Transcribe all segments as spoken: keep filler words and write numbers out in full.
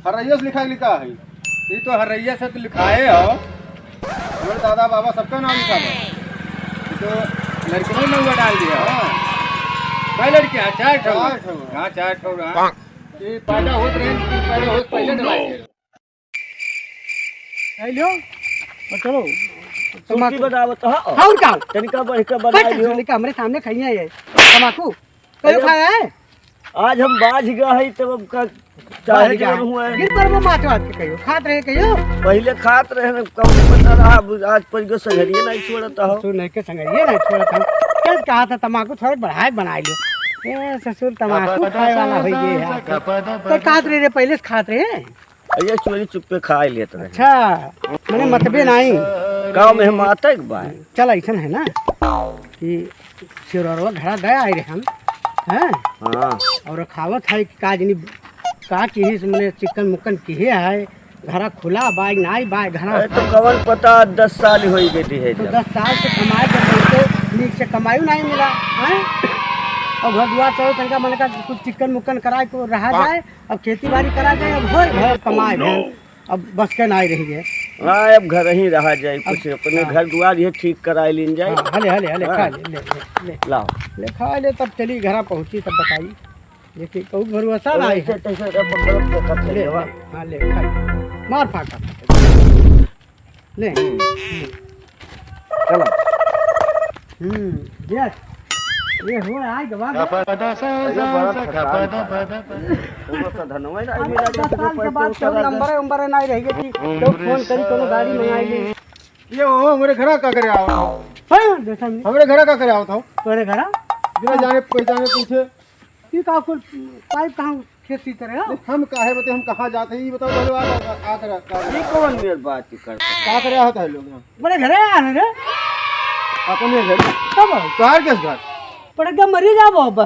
हरैया से लिखा लिखा है। ये तो हरैया से तो लिखाए हो। हमारे दादा बाबा सबका नाम लिखा है। ये तो लड़के में नंबर डाल दिया। हाँ। कै लड़के हैं? चार ठो। चार ठो। हाँ, चार ठो, हाँ। ये पैदा होत रहे, ये पैदा होत पहले डराए थे। ले लो, और चलो। सुर्ती बनावत ह। और का? तनिका बढ़ के बना बैठ लियो। तनिका हमरे सामने खाइए ये तमाकू। कहियो अरे, खाया है? आज हम बाझ गया है, तब अब का चाहे बाझ गया। जरूर हुआ है। गिर पर वो माच वाच के कहियो, खात रहे कहियो। पहले खात रहे न, कम पता रहा, अब आज पर गो संगरिये नहीं छोड़ता हो। सुन नहीं के संगरिये नहीं छोड़ता हो। कैसे कहा था तमाकू थोड़े बढ़ाए बनाए लियो। ए ससुर तमाकू खाए वाला हो गए है। तो खात रहे रे, पहले से खात रहे। ये चोरी चुप्पे खा लेत रहे। अच्छा, मने मतबे नाई। गाँव में हम आता एक बार। चल, ऐसन है ना कि सिरौरवा घरा दे आए रहे हम, हैं? हाँ। और खावत है कि का जनी का किहिस, मने चिकन मुकन किहे है, घरा खुला बाय नाई बाय घरा। अरे तो कवन पता, दस साल होई गई है तो जब। दस साल से कमाए जब उनको नीक से कमाई नाई मिला, हैं? और घर दुआर चलो तनका मन का कुछ चिकन मुकन कराए को रहा जाए। अब खेती बाड़ी करा जाए, अब होए घर कमाए घर। अब बस के नाई रही गए। हाँ, अब घर ही रहा जाए, अब कुछ अपने हाँ। घर दुआर ये ठीक कराए लीन जाए। हाँ, हले, हले, हले, हाँ। खा ले, ले, ले, ले। लाओ। ले, खा ले, तब चली घरा पहुँची, तब बताई। लेकिन कहूँ भरोसा और ना ऐसे है। तैसे रे पकड़ के खा ले, ले, ले। हाँ, ले, खा ले। मार फाका। ले। चलो। हम्म, yes। ये हो, आइ गवा। अरे बड़ा थकान पड़ा। वो तो धनवा ही नहीं मिला, दस जैसे साल के कोई बाद पैसा केहू लगा। नंबर उम्बर नहीं रह गए कि केहू फोन करी, कोनो गाड़ी मंगाई ले। ये हो, हमरे घरा का करे आवत हो? हाँ, देखा नहीं। हमरे घरा का करे आवत हो? तोरे घरा? बिना जाने पहचाने पूछे। ये का कुल पाइप कहाँ खेत सींच रहे हो? हम काहे बते, हम कहाँ जाते हैं, ये बताओ पहले, आप, आप, आप, आप, ये कौन मेर बात ही करता है? का करे आवत है लोग यहाँ? बड़े घरे आए हैं रे। अपने घर? कब? तोहार किस घर? बड़े एकदम मरी जाबो अब।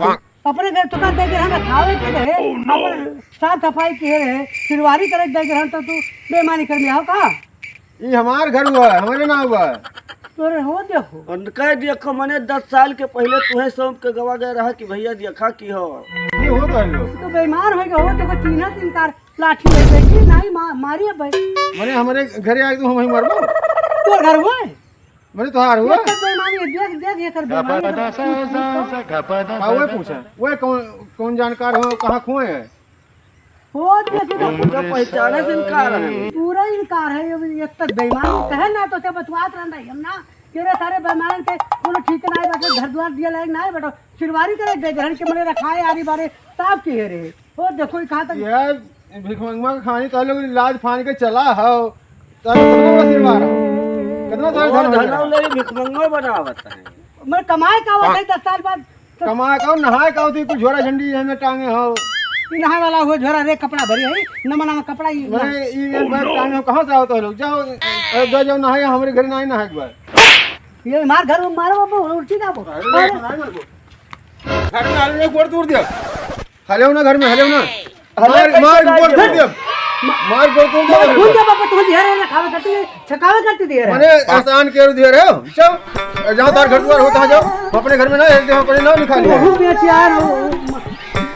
अपने घर तो का दे दे, हम खावे के रहे, अपन साफ सफाई के रहे, सिरवारी करे दे दे, हम तो तू बेईमानी कर में आओ का? ई हमार घर हुआ है, हमरे नाम हुआ है। तोरे हो देखो। उनका देखो, मने दस साल के पहले तुहे सौंप के गवा गए रहा कि भैया देखा की हो। ये हो तो है लोग। तू तो बेईमान हो गया हो, तो कोई चीन्हा इनकार लाठी ले गई कि नहीं मा-, मारी अब भाई। मने हमरे घरे आए तो हम ही मरबो। तोर घर हुआ है? मने तोहार हुआ? ये तो बेईमानी है, देख, देख, ये कर बेईमानी है। हाँ, वो पूछा, वो कौन, कौन जानकार हो, कहाँ खोए है? हो, देखी तो पूरा पहचाने से इनकार है। पूरा इनकार है, ये, ये तो बेईमान कहे ना, तो ते बतवात रहन रही हम ना, तेरे सारे बेईमान के कोनो ठीक ना है, बाटे घर द्वार दिया लायक ना है, बेटो, सिरवारी करे दे, घर के मने रखा है, आरी बारे साफ किहे रहे। हो, देखो, ये कहाँ तक यार, भिखमंगवा के खानी तो लोग लाज फान के चला हो, तो लोग कितना सिरवार हो, कितना सारे ओ, धन हो धनौ गया। ले भिखमंगवा बनावत है। मैं कमाए का आवत है दस साल बाद। कमाए का, नहाए का होती, कुछ झोरा झंडी एमे टांगे हो। ई नहाए वाला हो झोरा रे, कपड़ा भरी है, नवा नवा कपड़ा ई मने ई एम बैग टांगे हो, कहाँ से आवत हो लोग? जाओ, अरे जाओ, जाओ नहाए, हमरे घर ना नहाए एक बार। ये मार घर में मारो बाबू, उल्टी ना हो। अरे, अरे। नहीं मेरे को। घर में आलू ने गोड़ तोड़ दिया। हले हो ना घर में, हले हो ना। हले मार, कैसे मार, काट गोड़ दिया? तोड़ दिया। मार, गोड़ तोड़ दिया मार, घर भूल में। जा बाबा, तू दिया रे, खावे करती है, छकावे करती दिया रे। मने एहसान के दिया रे, चल, जहाँ तार घर द्वार होता है, जाओ, अपने घर में ना, एक दिन अपने नाम लिखा लिया। बहुत बेच यार, वो, वो,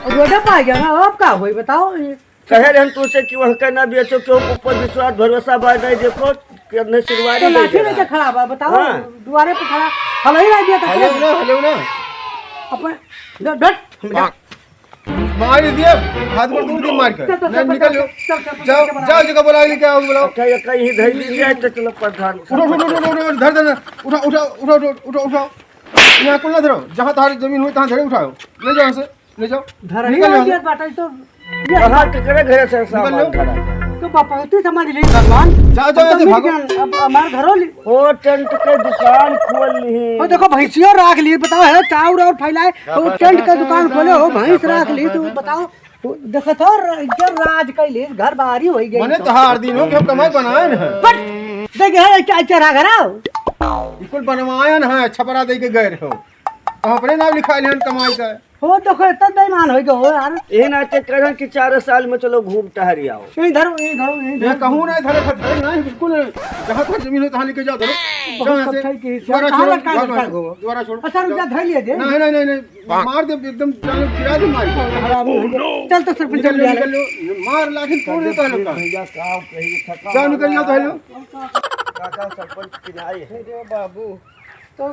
वो रोजा पा गया ना, अब का होई बताओ? ये कहे रहन तुझसे कि वहाँ का ना बेचो, क्यों ऊपर विश्वास भरोसा बाय नहीं, देखो, कितने सिरवारी तो दे लाठी दे रहा। लेके खड़ा बा, बताओ, हाँ। दुआरे पे खड़ा, हलई नहीं दिया तो हले क्या? ना, हले ना। अपन, डट, डट, हम जा। मार दिए, हाथ गोड़ तोड़ दिए मार के। चल, चल, नहीं, चल, निकल चल, लो। चल, चल, चल, जाओ, चल, चल, जाओ, जगह बुला लेके आओ, बुलाओ। अच्छा, ये कहीं धई दी जाए तो चलो प्रधान। उठो, उठो, उठो, उठो, उठो, धर, धर, धर। उठो, उठो, उठो, उठो, उठो, उठो। यहाँ कुल ना धरो, जहाँ तारी जमीन हुई, तहाँ धरे उठाओ। ले जाओ यहाँ से, ले जाओ। धर निकल नहीं यहाँ से। आइए, बाटा, तो ये कहाँ के करे घरे से निकल सामान लो। धरा? तो बापौती समझ ली भगवान। जाओ, जाओ, हम तो यहाँ से मिल भागो। गए, अब हमार घरों ली। ओ, टेंट के दुकान खोल ली। ओ, देखो, भैंसियों राख ली, बताओ, है, चाउर और फैलाए। वो टेंट का दुकान खोले हो, भैंस राख ली, तो बताओ, वो देखत हो, र-, इधर राज कैले, घर बाहरी होई गई मने तो। तोहार दिन हो कि हम कमाई बनाए न है। बट, देख, है, अच्छा, अच्छा, रहा घरा। ई कुल बनवाया न है, छपरा दे के गए रहो। तो अपने नाम लिखा लिहन कमाई का। हो, देखो, इतना बेईमान होइ गयो हो यार। यही नाते करें कि चार साल में चलो घूम टहरी आओ। यहीं धरो, यहीं धरो, यहीं ये धरो। कहूँ नहीं धरे, धरे नहीं, बिल्कुल नहीं। जहाँ तक जमीन है, तहाँ लेके जाओ, धरो। बहुत जाओ यहाँ से। अच्छा ही किया। दोबारा कहाँ छोड़ो, लटका जाओ, लटका जाओ। दो? दोबारा छोड़ो। अच्छा, रुक जा, जाओ। धर लिए दे। नहीं, नहीं, नहीं, नहीं। मार दे, एकदम जान गिरा दे, मार। खराब हो गया। चल तो सरपंच निकल, निकल लो। मार लाठी तोड़ देता है लोग का। भैया, का कही, थका जाओ, निकल जाओ, तो है लो। काका सरपंच किनारे है। अरे बाबू, तो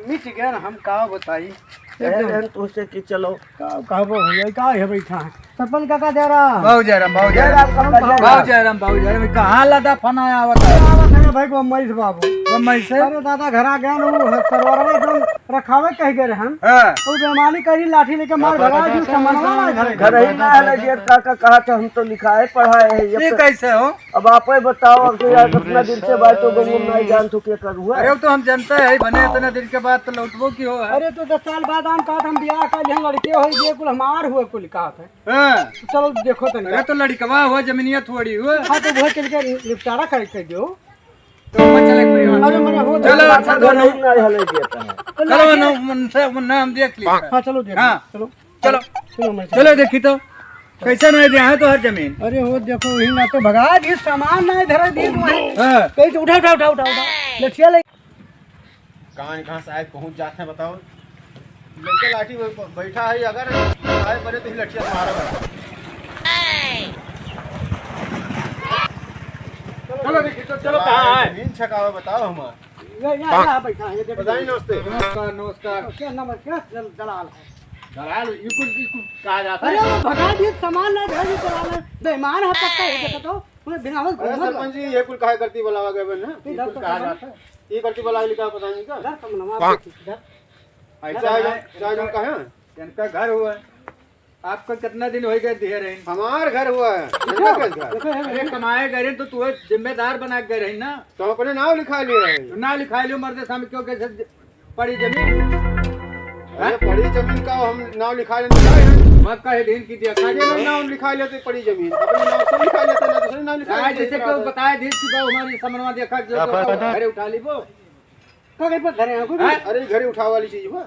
मिट गया ना, हम का बताई। कहे एकदम। रहन तुमसे कि चलो। का कहबो भैया, का है बैठा है? सरपंच काका जयराम। बाबू जयराम, बाबू जयराम। जयराम, बाबू जयराम। बाबू जयराम, बाबू जयराम। कहाँ लदा फना आवत है? आवत है भाई बम्बई से बाबू। बम्बई से? अरे दादा, घर आ गया ना, वो सरवरवा जो रखावे कह गए रहन। हाँ। तो बेमानी करी, लाठी लेके मार भगा दियो, समनवा ना घर। घर ही ना है, लगिया काका कहा था, हम तो लिखाए पढ़ाए है, ये ये तो कैसे हो? अब आप ही बताओ, अब तो यार, कितना दिन से बात हो गई, हम नहीं जान तो क्या करूँ, है? अरे, वो तो हम जनते हैं, बने इतना दिन के बाद तो लौटबो की हो, है? अरे, तो दस साल बाद हम कहा था, हम ब्याह कर लिया, लड़के हो, ये कुल हमार हुए, कुल कहा था। हाँ। तो चलो, देखो तनी। अरे, तो लड़कवा हुआ, जमीनिया थोड़ी हुआ। हाँ, तो वह चल के निपटारा कर, कर दो। तो मत चले कोई वहाँ। अरे, मने हो चलो, जाए। अच्छा, घर दोनों। नहीं, नहीं हले दिया था। तो चलो, लड़के ना, उनसे, उनने हम देख लिया। हाँ, चलो, देख हाँ। लो, चलो। चलो। चलो, मैं चलो, देखी तो। कैसे नहीं दिया है तो हर जमीन? अरे, हो देखो, वही ना तो भगा दी, सामान नहीं धरा दी तो वहीं। हाँ। कहीं से उठा, उठा, उठा, उठा, उठा। लठिया ले। कहाँ, कहाँ साहब पहुँच जाते हैं, बताओ। लड़का लाठी में ब-, बैठा है, अगर साहब बने तो ही लठिया से मारा बता। चलो, देखिए, तो चलो, कहाँ है? जमीन छकावा, बताओ हमार। ये, ये, यहाँ बैठा है, ये देखो। बताइए, नमस्ते। नमस्कार, नमस्कार। क्या नमस्कार, दल-, दलाल है। दलाल, ये कुछ, ये कुछ कहा जाता अरे, है? वो भगा दिए, सामान ना धरे, दलाल है। बेईमान है, पक्का है, देखो तो। पूरे बिना हो, अरे, घूमत सरपंच जी, ये कुल काहे करती बुलावा गए बन, हैं? ये कुछ कहा जाता है? ये करती बुलावा लिखा, पता नहीं का? इधर, सामने, वहाँ पे, इधर। ऐसा है, चाहे जो, चाहे जो कहे। इनका घर हुआ है। आपका कितना दिन हो गए दिए रहे? हमार घर हुआ है। देखो, इनका कैसे घर? देखो, ये अरे, कमाए गए रहे तो तू जिम्मेदार बना के गए रहे ना। तो हम अपने नाव लिखा लिए हैं। तो नाव लिखा लियो, मर्द सामने क्यों कैसे ज-, पड़ी जमीन? अरे, हैं? पड़ी जमीन का हम नाव लिखा लेते हैं। मैं कहे दिन की देखा ये लोग नाव लिखा लेते पड़ी जमीन। अपने नाव से लिखा लेते ना, दूसरे नाव लिखा हाँ, लेते, जैसे इस तरह क्यों से। बताया दिन की बात हमारी समनवा देखा जो हाँ, तो पर घरे उठा ली वो। का घर पर घरे हैं, कोई हैं? अरे, घरे उठावे वाली चीज बा।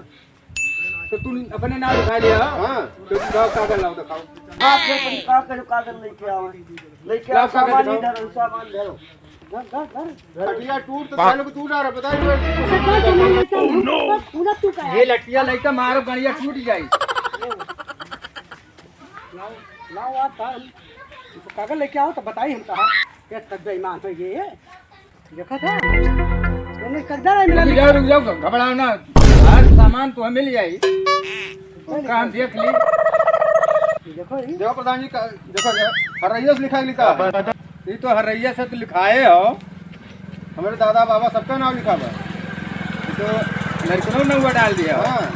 तो तू अपने नाम लिखा लिया? हाँ। तो लाओ कागज लाओ, दिखाओ। बाप रे, तुम का करो, कागज लेके आओ। लेके आओ, लाओ कागज सामान दिखाओ। इधर, सामान धरो। धर, धर, धर। खटिया टूट तो चालू को टूट आ रहा, बताइए। अरे, का सामान लेके आओ? पूरा तू का है? ये लठिया लेके मारो, गड़िया टूट जाई। लाओ, लाओ, आप कागज लेके आओ तो बताई हम कहा। ये तब बेईमान है ये। देखा था? मैंने कद्दा नहीं मिला रुक जाओ, लिखा। रुक जाओ, घबराओ ना। हर सामान तो हमें ले आई। उनका हम देख ली। देखो ये। देखो प्रधान जी का, देखो, देखो, हरैया से लिखा है, लिखा है। ये तो हरैया से तो लिखाए हो। हमारे दादा बाबा सबका नाम लिखा बा। ये तो लड़कनों ने हुआ डाल दिया। हाँ।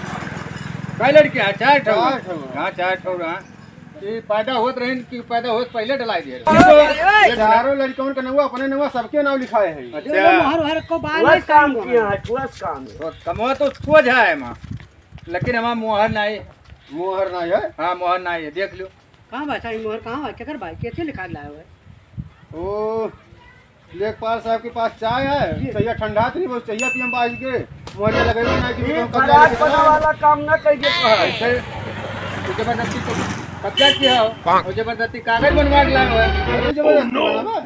कई लड़के हैं? चार ठो। चार ठो। हाँ, चार ठो, हाँ। ये पैदा होत रहिन कि पैदा होत पहले डलाइ दिए रहे? ये चारों लड़कन का नौवा, अपने नौवा, सबके नाम लिखाए है। अच्छा। ये मोहर, हर को बाल वस काम किया है, वस काम है। तो कमवा तो सोझा है माँ, लेकिन हमार मोहर नहीं। मोहर नहीं है? हाँ, मोहर नहीं है, देख लो। कहाँ भाई साहब, मोहर कहाँ है? केकर भाई, कैसे लिखा लाए हुए? ओ, लेखपाल साहब के पास चाय है, जी। चाहिए ठंडा तो नहीं, बस चाहिए पी हम बाज के, मोहरिया लगेबे ना कि ये हम कब्जा खराब लेके बना चला। वाला काम ना करिए कहा। ऐसे तो जबरदस्ती तो कब्जा किया हो, और जबरदस्ती कागज बनवा के लाए हो। अरे जबरदस्ती बनावा।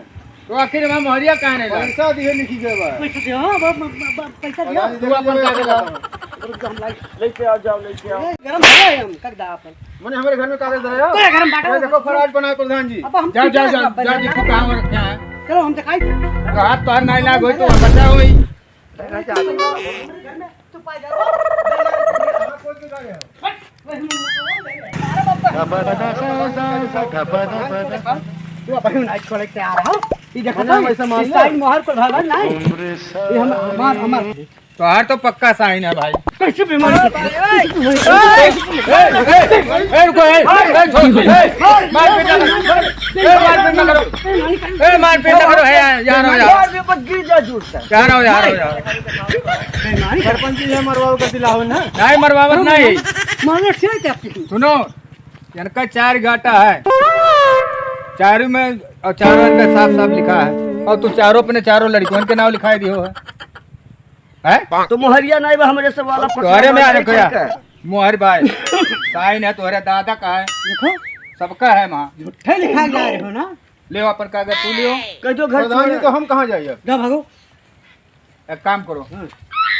तो आखिर हमार मोहरिया कहाँ नहीं लाए? पैसा दिए लिखी गए बा। पैसा दिया, ब-, ब-, ब-, पैसा दिया। पता नहीं तू अपन कागज लाओ। रुक जा, हम लाई। लेके आओ, जाओ, लेके आओ। ए, गरम हो गए हम, कर दा अपन। मने हमारे घर में कागज धराया? तोरे घर में बांटा अरे हुआ देखो, है। फराज बनाए प्रधान जी। अब हम जाओ, जाओ, जाओ, जाओ, देखो कहाँ रखे हैं। चलो, हम दिखाई दे। तो हाथ तो हाथ नहीं लाग होई, तो बचा होई। तू पाई जा। तू अपन नहीं छोड़ के आ रहा। ये देखो मने तो, हम ऐसा मान इस लो। साइड मोहर को भागा नहीं। ये हम, हमार, हमार। तोहार तो पक्का साइन है भाई। कैसे बीमारी? ए, ए, ए, ए, रुको, ए, ए, छोड़, ए, मारपीट ना करो। ए, मारपीट ना करो। ए, मारपीट ना करो, है, यहाँ, यहाँ रहो, यहाँ। मार में बस गिर जा जूता। यहाँ रहो, यहाँ रहो, यहाँ रहो। सरपंच जी, ये मरवाओ कर दिलाओ ना। नहीं मरवावत नहीं। मारो, क्या क्या? सुनो, इनका चार गाटा है। चारों में, और चारों इनका साफ साफ लिखा है। और तू चारों अपने चारों लड़कियों के नाम लिखाई दियो है। हैं? तो मोहरिया नहीं बा हमरे सब वाला तोहरे में आ पकड़ा देखो यार। का। मोहर भाई, साइन है तोहरे दादा का है। देखो। सबका है वहाँ। झूठे लिखा जा रहे हो ना। ले अपन कागज तू लियो। कह दो घर प्रधान जी छोड़। तो हम कहाँ जाइए? जा भागो। एक काम करो। हाँ।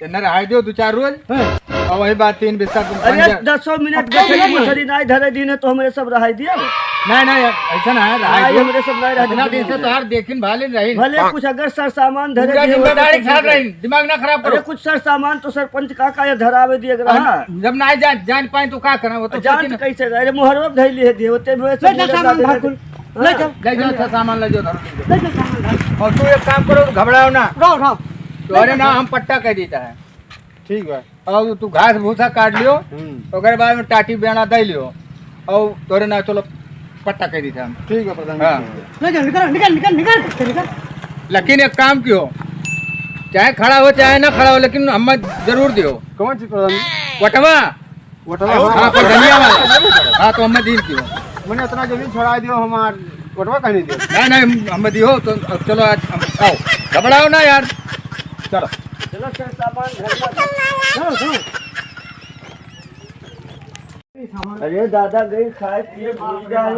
इन्हें रहाई दियो दो चार रोज। हाँ। और वही बात तीन बिस्सा तुम अरे, बन जा। दसों मिनट अब गठरी नहीं। मठरी नाई धरे दीन है तो हमरे सब रहाई दिया। नहीं, नहीं, ऐसा ना है, रहाई नाई, दियो। हमरे सब नाई रहाई इतना दियो। दिन से तो यार देखिन भालिन रही। भले कुछ अगर सर सामान धरे पूरा दिए होते जिम्मेदारी तो साथ ठीक है। रही, दिमाग ना खराब अरे, करो। कुछ सर सामान तो सरपंच का का ये धरावे दिए अगर हम हाँ। जब ना जान, जान पाए तो का करें, वो तो जान सोचिन। तो कैसे? अरे, मुहरवा धैली है दिए, वो ते में ले जा सामान धर कुल। हाँ। ले जा। ले जाओ, अच्छा सामान ले जाओ, धरो, ले जाओ। ले जा सामान धर। और तू एक काम करो, घबराओ ना। उठाओ, उठाओ। तोरे ना हम पट्टा कह देता है। ठीक है। और तू घास भूसा काट लियो, हम्म। ओकरे बाद में टाटी बेड़ा दे लियो, और तोरे ना चलो पट्टा कह देता हम। ठीक है प्रधान जी। हाँ। ले जा, निकल, निकल, निकल, निकल, निकल। लेकिन एक काम कियो, चाहे खड़ा हो, चाहे ना खड़ा हो, लेकिन हमें जरूर दियो। कौन चीज प्रधान जी? वटवा। वोटवा हाँ, हाँ। प्रधनिया वाला। हाँ, तो हमें दीन की हो। मने इतना जमीन छोड़ा दियो हमार, वोटवा कहने दियो। नहीं, नहीं, हमें दियो, तो अब चलो आज हम, आओ। घबराओ ना यार। चलो। चलो, सर, सामान घर में। हाँ, हाँ। अरे दादा, गई खाए पिए भूल जाए।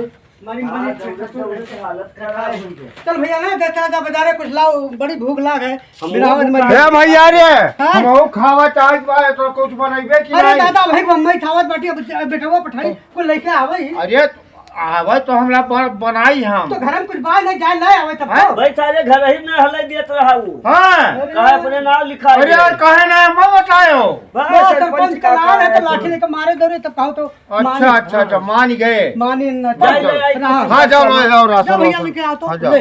मारी, मारी, हाँ, अच्छा, दादा, अच्छा, उनकी हालत खराब है। चल भैया ना, देता था बाजारे कुछ लाओ, बड़ी भूख लाग है। हम बिना लोग आवत मत। ए भैया रे, हाँ? हम खावा चाहत बा, तो कुछ बनइबे कि अरे नहीं? दादा, भाई बम्बई खावत बाटी, अब बेटवा पठाई, कोई लेके आवे ही। अरे, आवे तो हमरा ब-, बनाई हम। तो घर में कुछ बाय नहीं, जाए ले आवे तब हाँ? तो। भाई, सारे घर ही में हले देत रहा वो। हाँ। अरे। कहे अपने नाम लिखा अरे दे। यार, कहे ना, हम बतायो। बस, बस, सरपंच सरपंच का का नाम है, है तो तो। लाठी लेके मारे दो रे, तब कहो तो अच्छा, मान। अच्छा, अच्छा, हाँ। मान गए। मानी न जाए, जाए, रहा। कुछ हाँ, जाओ, पैसा लाओ, जाओ, जाओ, राशन, भैया, राशन। लेके आओ तो, हाँ, जाओ। ले,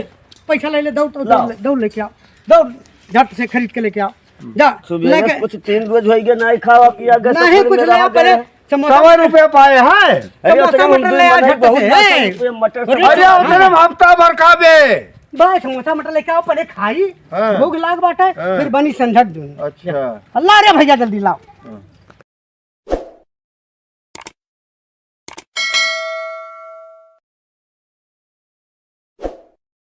पैसा ले ले, दौड़, तो लाओ। दौड़ ले, दौड़ लेके आओ, दौड़, झट से खरीद के लेके आओ, जा, सुबह लेके कुछ तीन रोज होइगे, नहीं खावा पिया, गैस नहीं, पर कुछ मेरा ले आओ, हाथ पहले है। समोसा सवा रुपया पाए हैं। अरे, समोसा उतने मटर ले आओ, उतने झट बहुत से, मटर, ए। रुपये मटर अरे, समोसा। अरे, उतने में हफ्ता भर खाबे। बस, समोसा मटर लेके आओ, पहले खाई, हाँ। भूख लाग बाटे, हाँ। फिर बनी संझट दूँ। अच्छा। अल्लाह रे भैया, जल्दी लाओ। हाँ।